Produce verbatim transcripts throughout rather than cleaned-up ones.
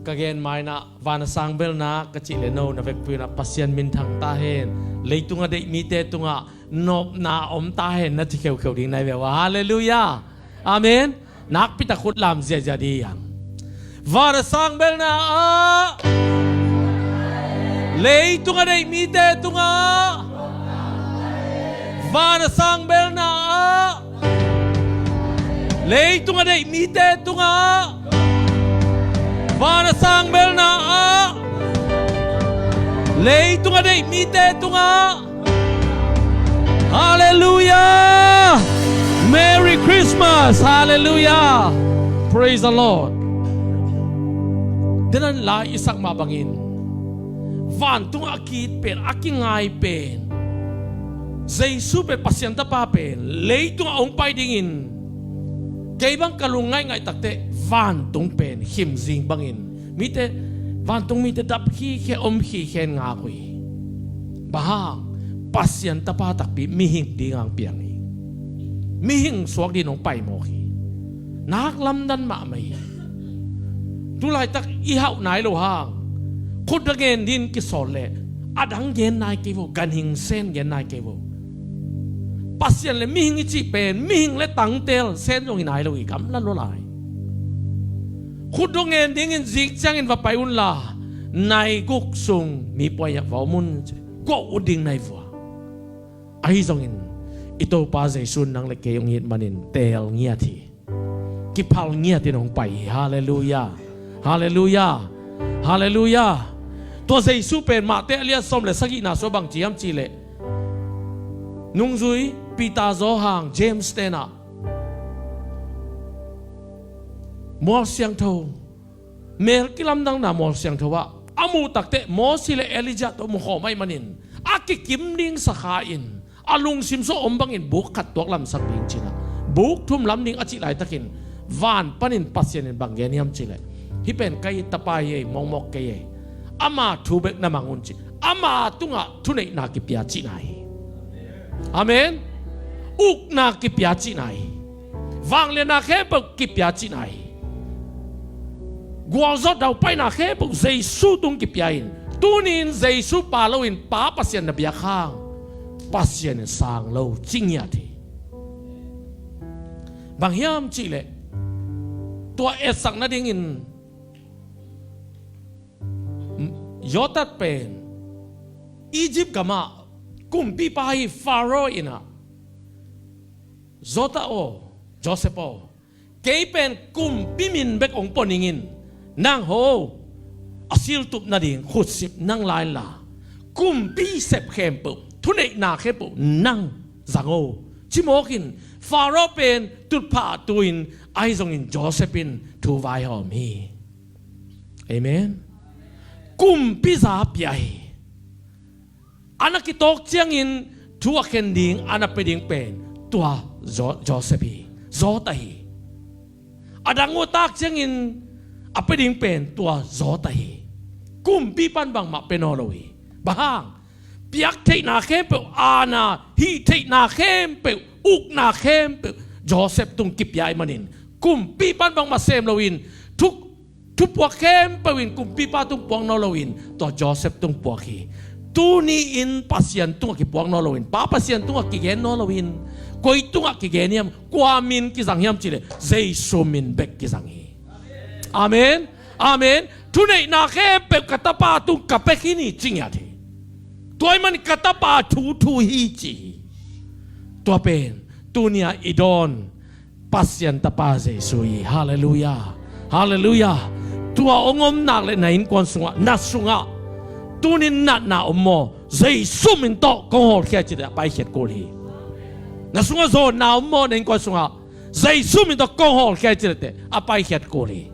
Ka gen mainah van a sang belna ka cih le no na vekpi unah Pasian minthang ta hen. Leitung a deih mite tungah nopna om ta hen na ci kheukheu ding nai ve ua. Halleluiah. Amen. Nakpi tak khut lam ziahziah dih hiam? Van a sang belna ah, leitung a deih mite tungah, van a sang belna ah, leitung a deih mite tungah, van a sang belna ah, leitung a deih mite tungah. Halleluiah. Merry Christmas. Halleluiah. Praise the Lord. Denan lai i sak mah bangin, vantung a kiit pen, a kingai pen, Jesu pen, Pasian Tapa pen leitung a hong pai dingin, kei bang ka lungngaih ngaih takteh vantung pen khimzing bangin, mite, vantung mite dap khikhia, om khikhia in ngak uh hi. Bang hang? Pasian Tapa takpi mihing ding hong piang hi. Mihing suak ding hong pai mawk hi. Nak lamdang mahmah hi. Tulaitak i hauh nai lo hang, khut a gen ding kisawl leh a dang gen nai kei vo, ganhing sen gen nai kei vo. Pasian le mihing i cih pen, mihing le tangtel sen zong hi nai lo hi, gamla lua lai. Khut dong gen dingin zing ciangin va pai unla, nai guk sung mi puai ah va om un, ci, guah ut ding nai vua. Ahi zongin i Topa Jesu in nang le kei hong it manin teel ngiat hi. Kiphal ngiat in hong pai hi. Halleluiah. Halleluiah. Halleluiah. Tua Jesu pen Matthai a lian sawm le sagihna sung ah bang ci hiam cih leh, nungzui Peter, Johan, James tenah mual siangtho, mel kilamdanna mual siangtho ah a muh takteh Moses le Elijah tawh mu khawm ahih manin, a kikim ding sakha in a lungsim sung om bangin buk khat tuak lamsak ding ci-in ah, buk thum lam ding a cih laitakin, van panin Pasian in bang gen hiam cih leh, hih pen ka it Tapa hi ei, mawkmawk kei ei. Ama thu bek na mang un, ci. Ama tungah thuneihna kipia cihna hi. Amen. Ukna kipia cihna hi. Vangliatna khempeuh kipia cihna hi. Gualzawh daupaina khempeuh Jesu tung kipia in, tuni-in Jesu pha loin Pa Pasian na biak hang, Pasian in sang lo ci ngiat hi. Bang hiam cih leh, tua etsak nadingin Josef pen Egypt gamah kumpipa hi. Pharaoh in ah, Josef aw, Josef aw, kei pen kumpi min bek hong pua ning in, nang ho, a siltup nading khutsip nang la inla, kumpi sep khempeuh, thuneihna khempeuh nang zang o, ci mawk in, Pharaoh pen tutphah tu-in, ahi zongin Josef in thu vaihawm hi. Amen. Kumpi za pia hi. A na kitawk ciangin thu a khen ding, a na pia ding pen tua Jo-, Josef hi, Josef hi. A dang uh a tak ciangin a pia ding pen tua Josef hi. Kumpipa in bangmah pia nawn lo hi. Bang hang? Piak theihna khempeuh, aana, hih theihna khempeuh, ukna khempeuh Josef tung kipia ahih manin, kumpipa in bangmah sem loin, thu, thupuak khempeuh in kumpipa tung puak nawn loin, tua Josef tung puak hi. Tuni-in Pasian tungah kipuak nawn loin, Pa Pasian tungah kigen nawn loin, koi tungah kigen hiam, kua min kizang hiam cih leh, Jesu min bek kizang hi. Amen. Amen. Thuneihna khempeuh ka Tapa tung ka pia khin hi, ci ngiat hi. Tua ahih manin ka Tapa thu thu hi, ci hi. Tua pen tuni-a i dawn Pasian Tapa Jesu hi. Halleluiah. Halleluiah. Tua hong om nak leh na innkuan sungah, na sungah tuni-in natna om maw? Jesu min tawh kong hawlkhia, ci leh a paikhiat kul hi. Na sungah zawnna om maw? Na innkuan sungah Jesu min tawh kong hawlkhia, ci leh teh a paikhiat kul hi.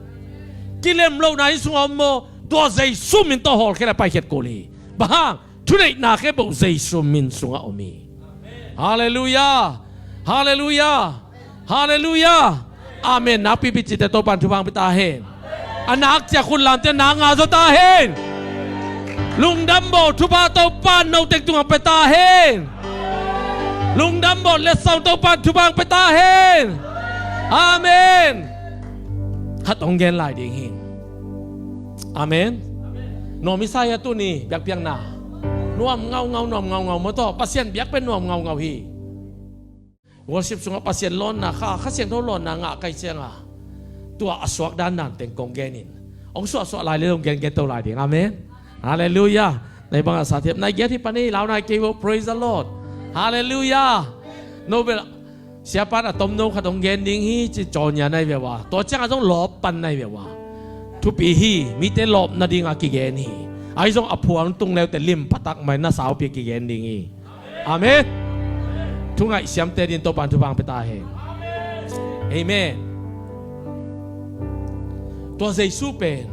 Kilem lohna inn sungah om maw? Tua Jesu min tawh hawlkhia leh a paikhiat kul hi. Bang hang? Thuneihna khempeuh Jesu min sungah om hi. Halleluiah. Halleluiah. Halleluiah. Amen. Nakpipi cite Topa'n thupha hong pia ta hen. A nak ciang khut lamte, nak nga zaw ta hen. Lungdam bawl thupha Topa'n note tungah pia ta hen. Lungdam bawl letsong Topa'n thupha hong pia ta hen. Amen. Khat hong gen lai ding hi. Amen. Nuam i sa hi a tuni biakpiakna. Nuam ngaungau, nuam ngaungau maw, tua Pasian biak pen nuam ngaungau hi. Worship sungah Pasian lawnna kha, Kha Siangtho lawnna ngah ka hih ciangah, tua a suak dandan teng kong genin, hong suahsuah lai le hong gengen to lai ding. Amen. Halleluiah. Nai bangah sa thiap, nai giat hi pan ei, lau nai kei vo. Praise the Lord. Halleluiah. No bel, siapan a tomno khat hong gen ding hi ci, cawnya nai ve ua, tua ciangah zong lawp pan nai ve ua. Thupi hi, mite lawp nadingah kigen hi. Ahi zong a phuang tung leute lim phatak mai na saupi kigen ding hi. Amen. Thu ngaihsiamte din Topan thupha pia ta hen. Amen. Tua Jesu pen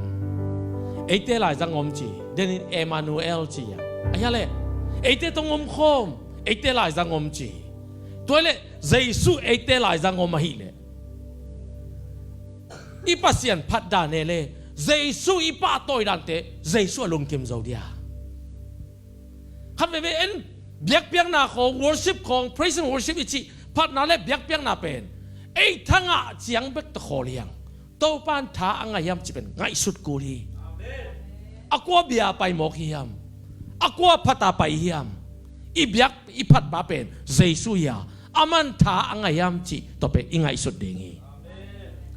eite lai zang om ci, denin Emmanuel ci a, a hia le, eite tawh om khawm, eite lai zang om ci. Tua le Jesu eite lai zang om ahih le, i Pasian phat dan e le, Jesu i pahtawi dante Jesu a lungkim zo dia. Khat veve en, biakpiakna khawng, worship khawng, praise and worship i cih phatna le biakpiakna pen ei thangah ciang bek tawh khawl hiam? Topan tha a ngah hiam cih pen ngaihsut kul hi. A kua bia pai mawk hi hiam? A kua phata pai hiam? I biak i phatpa pen Jesu hi a, aman tha a ngah hiam cih tua pen i ngaihsut ding hi.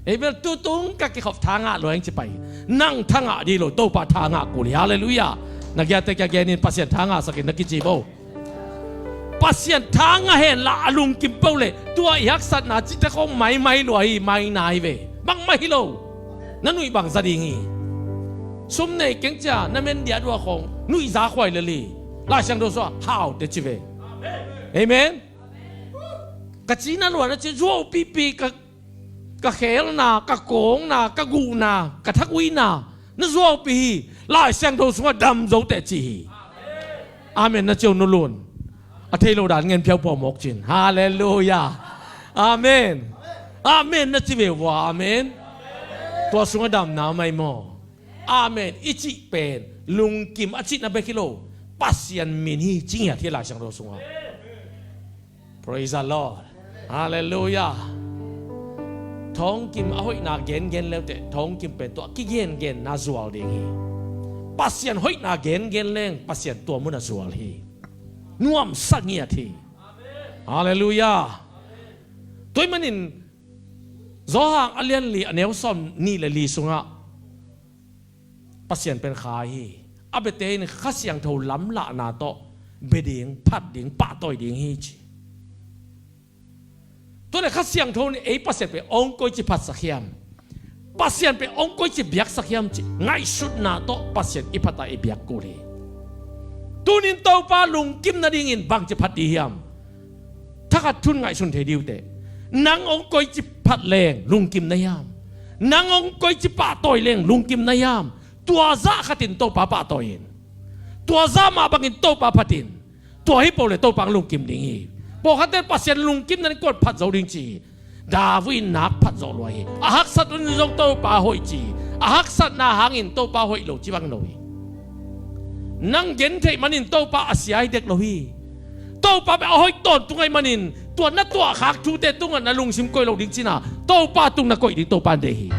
Ei bel tutung ka kikhop tha ngah lua ing ci pai. Nang tha ngah dih lo, Topa tha ngah kul hi. Halleluiah. Na giate kia genin Pasian tha ngahsakin na kici bo. Pasian tha ngah henla a lungkim peuh le tua i haksatna cihte khawng maimai lua hi, mai nai ve. Bangmah hi lo. Na nuih bang za ding hi. Sum nei keng cia na men diah dua khawng nuih za khuai lel hi. Lai Siangtho sungah haute ci ve. Amen. Ka cina luan a ci zuau pipi ka ka khelna, ka kawngna, ka guhna, ka thakuina na zuaupi hi. Lai Siangtho sungah dam zo teh ci hi. Amen na ci un nu lun. A thei lo dan ngen phiau pua mawk cin. Halleluiah. Amen. Amen na ci ve ua. Amen. Tua sungah damna mai maw? Amen i cih pen lungkim a cihna bek hi lo, Pasian min hi ci ngiat hi Lai Siangtho sungah. Praise the Lord. Halleluiah. Thawngkim a hoihna gengen leuteh thawngkim pen tua kigengenna zual ding hi. Pasian hoihna gengen leng Pasian tua munah zual hi. Nuamsa ngiat hi. Halleluiah. Tua ahih manin Johan a lian li a neu sawm nih le li sungah Pasian pen kha hi. A biate in Kha Siangtho lamlahna tawh bia ding, phat ding, pahtawi ding hi ci. Tua le Kha Siangtho in ei Pasian pen hong koici phatsak hiam? Pasian pen hong koici biaksak hiam ci ngaihsutna tawh Pasian i phat a i biak kul hi. Tunin Topa lungkim nadingin bangci phat dih hiam? Thakhat thu in ngaihsun thei dih uh teh. Nang hong koici phat leng lungkim na hiam? Nang hong koici pahtawi leng lungkim na hiam? Tua zah khatin Topa pahtawi in. Tua zah mah bangin Topa phat in. Tua hi peuh le Topa hong lungkim ding hi. Pawlkhatte Pasian lungkim nading kuan phat zo ding ci hi. David in nak phat zawh lua hi. A haksat un zong Topa hoih ci hi. A haksatna hangin Topa hoih lo ci bang lo hi. Nang gentheih manin Topa a sia hi dek lo hi. Topa bek a hoih tawntung ahih manin tua na tuahkhak thute tungah na lungsim koih lo ding cina Topa tung na koih ding Topa in deih hi.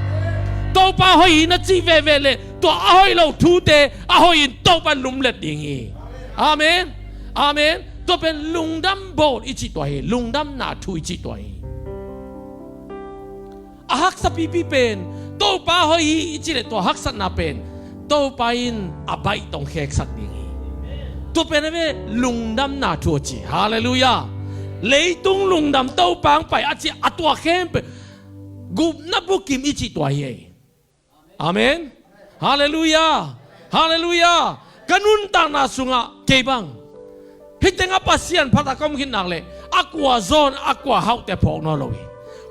Topa hoih hi na cih veve le tua a hoih lo thute a hoih in Topa in lumlet ding hi. Amen. Amen. Tua pen lungdam bawl i cih tua hi. Lungdamna thu i cih tua hi. A haksa pipi pen Topa hoih hi i cih le tua haksatna pen Topa in a baih tawh hong kheksak ding hi. Tua pen a ve lungdamna thu a ci. Halleluiah. Leitung lungdam Topa hong pai a ci a tua khempeuh gupna bukim i cih tua hi. Amen. Halleluiah. Halleluiah. Ka nuntakna sungah kei bang hih tengah Pasian phat a ka om khit nak leh a kua zawn a kua hauhte phawk nawn lo hi.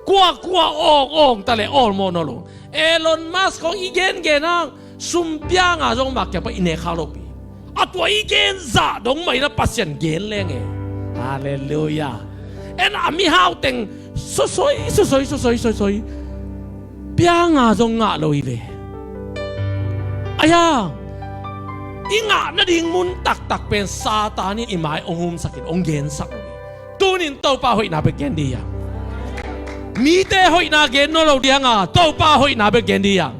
Kua kua awng awng ta leh awlmawh nawn lo. Elon Musk khawng i gengen hang sum pianga zong mak kia pa i nek khak lopi. A tua i gen zah dong mah in a Pasian gen leng e. Halleluiah. En a mihau teng sosoi sosoi sosoi sosoi pianga zong ngah lo hi ve. Aia, i ngah nading mun taktak pen Satan in i mai hong humsakin hong gensak lo hi. Tunin Topa hoihna bek gen dih hiam? Mite hoihna gen nawn lo dih hiam a, Topa hoihna bek gen dih hiam?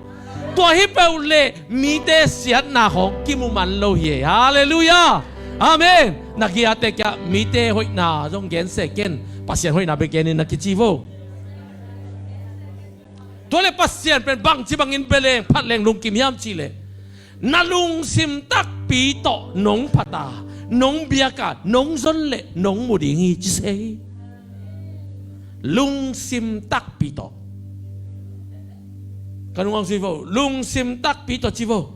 Tua hi peuh leh mite siatna khawng kimu man lo hi. Halleluiah. Amen. Na kiate kiangah mite hoihna zong gen seh ken, Pasian hoihna bek genin na kici vo. Tua leh Pasian pen bangci bangin bia leng phat leng lungkim hiam cih leh, na lungsim takpi tawh nong phat a, nong biak a, nong zon leh nong mu ding hi ci se hi. Lungsim takpi tawh. Ka nung ang sui vo, lungsim takpi tawh ci vo.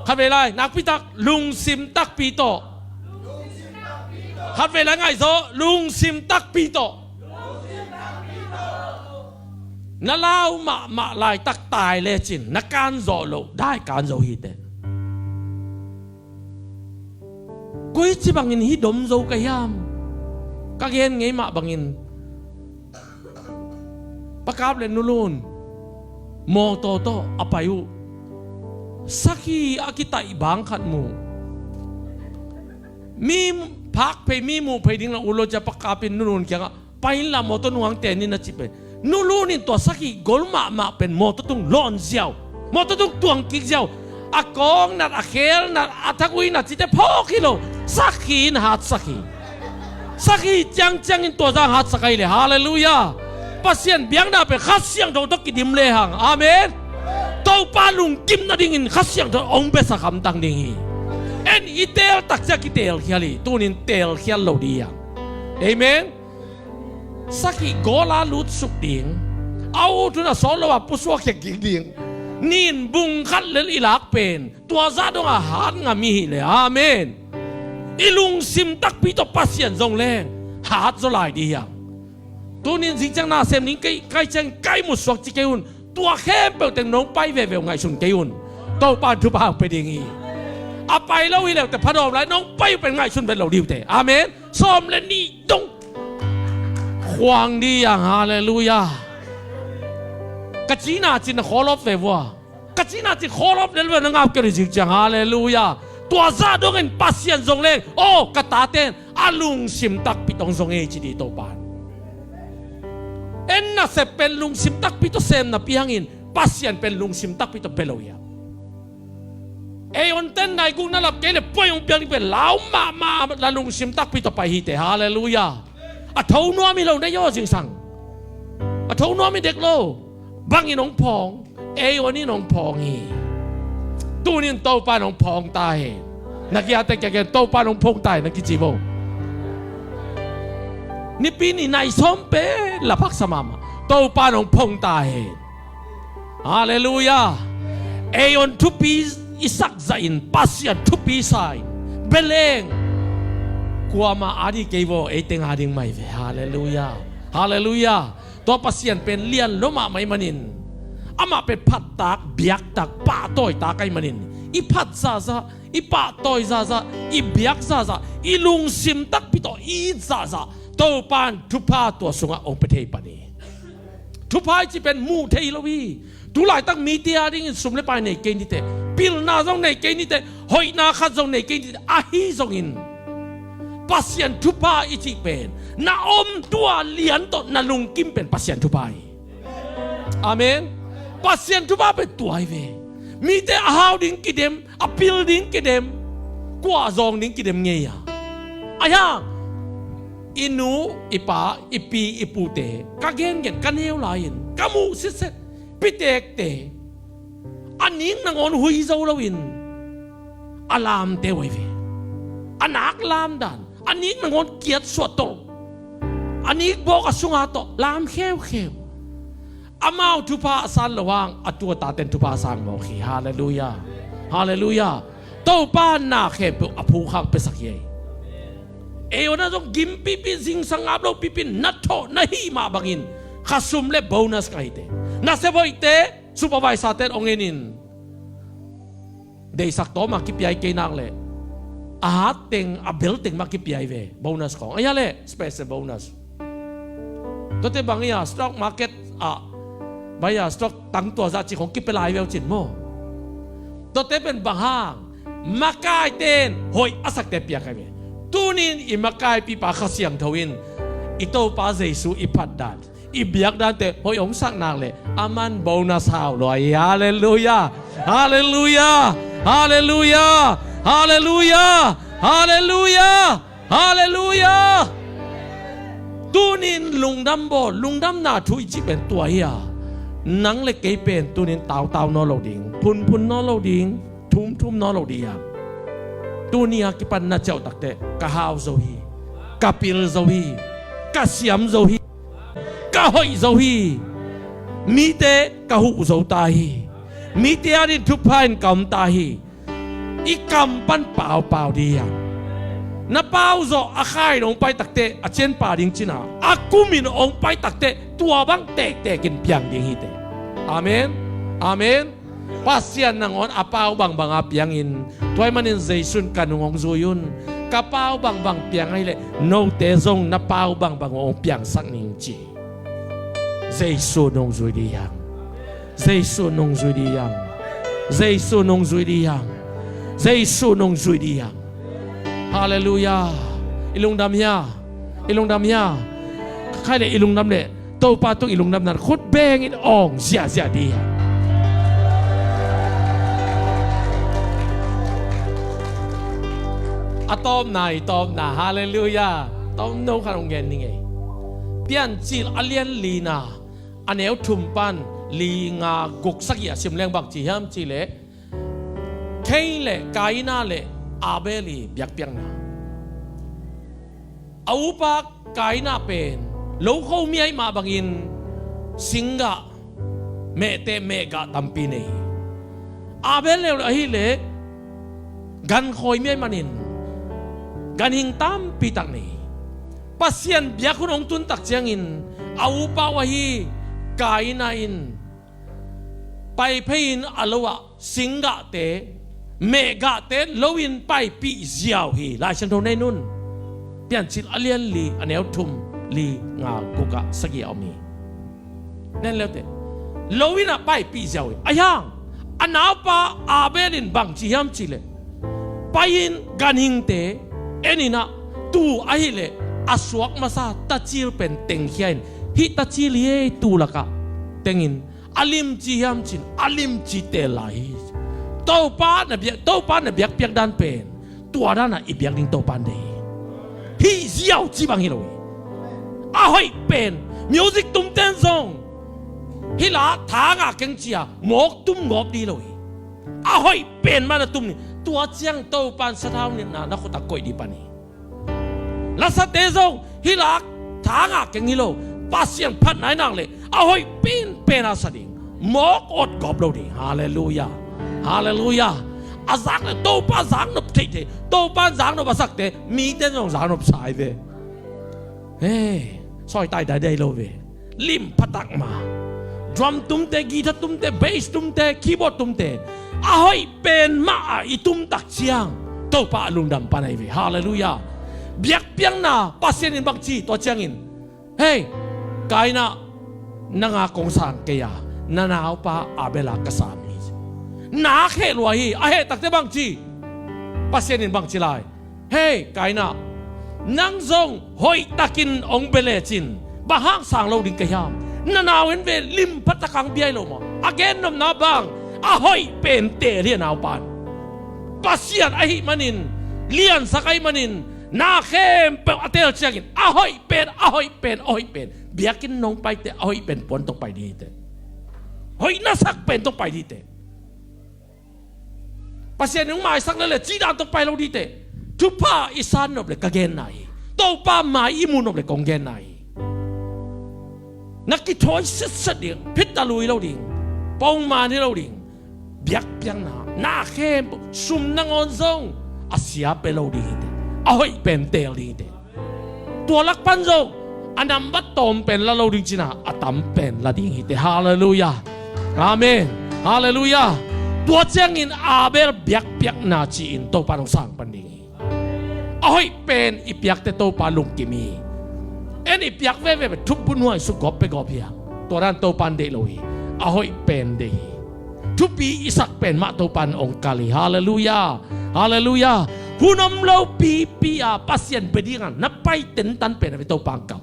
Khatvei lai, nakpi tak, lungsim takpi tawh. Khatvei lai ngaihzaw, lungsim takpi tawh. Na lau mahmah laitak tai lecin na kan zawh loh dai kan zo hi teh. Koici bangin hih dom zo ka hiam? Ka gen ngei mah bangin, Pa Kap le Nu Lun mawtaw tawh a pai uh, sakhi a kitaih bang khat mu. Mi phak phei, mi muh phei ding la uh lo cia Pa Kap in Nu Lun kiangah, pai inla mawtaw nung hang ten in a ci pen, Nu Lun in tua sakhi gol mahmah pen mawtaw tung lawn ziau, mawtaw tung tuang kik ziau. A kawng nat, a khel nat, a thagui nat cite phawk hi lo. Sakhi in hatsak hi. Sakhi ciangciang in tua zah hatsak ahi leh, halleluiah. Pasian biakna pen Kha Siangtho tawh kidim lehang, amen. Topa lungkim nadingin Kha Siangtho hong biasak hamtang ding hi. En i teel takciang kiteelkhial hi. Tunin teelkhial lo ding hi hang. Amen. Sakhi gol a lutsuk ding, a ut hun a sawt lo a pusuak khia kik ding, nin bung khat lel i lak pen tua zah dong a hat ngam i hih leh, amen. I lungsim takpi tawh Pasian zong leng hat zaw lai ding hi hang. Tunin zingciang na sem ning, kai, kai ciang kai mu suak ci kei un. Tua khempeuh teng nong pai veve uh ngaihsun kei un. Topa in thupha hong pia ding hi. A pai lo hi leh teh phadawm lai, nong pai uh pen ngaihsun vet lo ding uh teh. Amen. Sawm le nih dong khuang ding hi hang, halleluiah. Ka cina cin na khawl off ve vua. Ka cina cin khawl off lel ve, na ngap kei uh zingciang, halleluiah. Tua zah dongin Pasian zong leng, aw, ka taten a lungsim takpi tawh hong zong ei ci ding Topa in. En nasep pen lungsim takpi tawh sem napi hangin Pasian pen lungsim takpi tawh bia lo hi a. Ei on ten nai guk na lap kei leh puai hong piak ding pen lau mahmah la lungsim takpi tawh pai hi teh, halleluiah. A tho nuam hi lo na hi aw zingsang. A tho nuam hi dek lo. Bangin hong phawng? Ei on in hong phawng hi. Tunin Topa in hong phawng ta hen. Na kiate kiangah, Topa in hong phawng ta hen, na kici vo. Nipi ni nai sawm pen la phaksa mahmah. Topa in hong phawng ta hen. Halleluiah. Ei on thupi i sak zahin Pasian thupi sa in bia leng, kuamah a ding kei vo, ei teng a ding mah hi ve. Halleluiah. Halleluiah. Tua Pasian pen lian lo mahmah ahih manin, amah pen phattak, biaktak, pahtawitak ahih manin, i phat zahzah, i pahtawi zahzah, i biak zahzah, i lungsim takpi tawh i it zahzah, Topa in thupha tua sungah hong pia thei pan hi. Thupha i cih pen muh theih lo hi. Tulaitak mite a dingin sum le pai nei kei ni teh, pilna zong nei kei ni teh, hoihna khat zong nei kei ni teh, ahi zongin Pasian thupha i cih pen na om tua lian tawh na lungkim pen Pasian thupha hi. Amen. Pasian thupha pen tua hi ve. Mite a hau ding kidem, a pil ding kidem, kuah zawng ding kidem ngei a. Ahi hang i nu, i pa, i pi, i pute, ka gengen, ka neu lai-in ka muh sitset, pitekte a nik nangawn hui zo loin a lamte uh ahi ve. A nak lamdan, a nik nangawn kiatsuah tawh, a nik bawk a sunga tawh lam kheukheu. Amau thupha a san loh hang a tu a taten thupha a sang mawk hi. Halleluiah. Halleluiah. Topa in na khempeuh a phuk hang piasak hi. Ei on ah zong gim pipi, zingsang ngap lo pipi, na thawh na hih mah bangin khasum le bonus ka hi teh. Nasep hoihte, supervisor-te in hong en in, deisak tawm a kipia hi kei nak leh, a hat teng, a bel teng mah kipia hi ve, bonus khawng. Ahi a leh special bonus. Tuate bang hi a, stock market ah, bang hi a, stock tang tua zah cih khawng kipia lai ve uh cin maw. Tuate pen bang hang, makaite in hoih a sakte piak ahi ve. Tunin i makaipipa Kha Siangtho in i Topa Jesu i phatdan, i biak dante hoih hong sak nak leh a man bonus hau lua hi. Halleluiah. Halleluiah. Halleluiah. Halleluiah. Halleluiah. Halleluiah. Tunin lungdam bawl, lungdamna thu i cih pen tua hi a, nang le kei pen tunin tautau nawn lo ding, phunphun nawn lo ding, thumthum nawn lo ding a. Tuni a kipan na ciauh takteh ka hau zo hi, ka pil zo hi, ka siam zo hi, ka hoih zo hi. Mite ka huh zo ta hi. Mite adingin thupha in ka om ta hi. I kam pan paupau ding hi hang. Na pau zawh a khain hong pai takteh a cianpa ding cina, a kumin hong pai takteh tua bang tektekin piang ding hi teh. Amen. Amen. Pasian nangawn a pau bangbanga piangin, tua ahih manin Jesu in ka nung hong zui un, ka pau bangbang piang ahih leh note zong na pau bangbang hong piangsak ning ci. Jesu nung zui ding hi hang. Jesu nung zui ding hi hang. Jesu nung zui ding hi hang. Jesu nung zui ding hi hang. Halleluiah. I lungdam hia? I lungdam hia? Khaile i lungdam leh Topa tung i lungdamna khut bengin awng ziahziah ding hi hang. A tawpna, i tawpna. Halleluiah. Tawmno khat hong gen ning ei. Piancil a lian lina, a neu thum pan li, nga, guk, sagih a sim leng bang ci hiam cih leh, Kain le Kaina le Abel i biakpiakna. A upa Kaina pen lokho mi ahih mah bangin singgah, mehteh mehgah tampi nei hi. Abel leuleu ahih leh gankhawi mi ahih manin ganhing tampi tak nei hi. Pasian biak hun hong tun tak ciangin a upa uh ahi Kaina in paiphei in a lo ah singgahte, mehgahte lo in paipih ziau hi. Lai Siangtho na en un. Piancil a lian li, a neu thum, li, nga, guk ah sagih a om hi. Na en leuteh, lo in ah paipih ziau hi. Ahi hang a naupa Abel in bang ci hiam cih leh, pai-in ganhingte en in ah, tuu ahih leh a suak masa tacil pen tengkhia in, hih tacil hi ei, tuu lakah teng in, a limci hiam cih in a limci teel lai hi. Topa na biak, Topa na biakpiak dan pen tua dan ah i biak ding Topa in deih hi. Hih ziau ci bang hi lo hi. A hoih pen, music tumte in zong hih la tha ngah keng ci-a mawk tum gawp ding hi lo hi. A hoih pen mah na tum ni. Tua ciang Topa in sathau nitna na khut ah koih ding pan hi. Lasate zong hih la tha ngah keng hi lo, Pasian phatna hi nak leh a hoih penpen a sa ding, mawk awt gawp lo ding. Halleluiah. Halleluiah. A zak leh Topa zaknop theihtheih, Topa in zaknop a sakte mite in zong zaknop sa hi ve. Hei, sawi tai daidai lo ve. Lim phatak ma. Drum tumte, guitar tumte, bass tumte, keyboard tumte, a hoih pen mah ah i tum tak ciang Topa a lungdam pan ahi ve. Halleluiah. Biakpiakna, Pasian in bang ci tua ciangin, hei, Kaina, nang a kong sang kei a, na naupa Abel a ka sam hi. Na kheh lua hi. A heh takteh bang ci, Pasian in bang ci lai? Hei Kaina, nang zong hoihtakin hong bia lecin, bang hang sang lo ding ka hiam? Na nau en ve, lim phatak hang bia hi lo maw. A gennopna bang, a hoih pen teel hi a, naupa in. Pasian ahih manin, liansak ahih manin, na khempeuh a teel ciangin a hoih pen, a hoih pen, a hoih pen. Biakinn nong paiteh a hoih pen puan tawh pai ding hi teh. Hoih na sak pen tawh pai ding hi teh. Pasian in hong maisak leh leh cih dan tawh pai lo ding hi teh. Thupha i san nop leh ka genna hi. Topa mai i muh nop leh kong genna hi. Na kithawi setset ding, phit ta lui lo ding, pongman hi lo ding. Biakpiakna, na khempeuh, sum nangawn zong a sia pia lo ding hi teh. A hoih pen teel ding hi teh. Tua lak pan zong a nambat tawm pen la lo ding cih na, a tam pen la ding hi teh. Halleluiah. Amen. Halleluiah. Tua ciangin Abel biakpiakna ci-in Topa in hong sang pan ding hi. A hoih pen i piak teh Topa lungkim hi. En i piak veve pen thup bunuai suk gawp pia gawp hi a, tua dan Topa in deih lo hi. A hoih pen deih hi. Thupi i sak pen mah Topa in hong kal hi. Halleluiah. Halleluiah. Hun om lo pipi a Pasian bia ding a na pai tentan pen a ve Topa hong kal.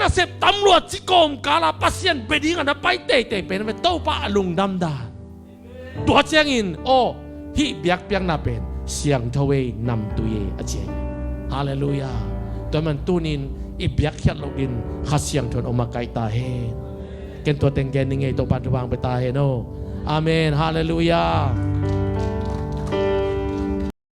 nasep tam lua ci kawmkala Pasian bia dingin na pai teitei pen ve, Topa a lungdam dan. Tua ciangin aw, hih biakpiakna pen siangtho ei, namtui ei a ci hi. Halleluiah. Tua man tunin i biakkhiat loh dingin Kha Siangtho in hong makaih ta hen. Ken tua teng gen ning ei, Topa in thupha hong pia ta hen aw. Amen. Halleluiah.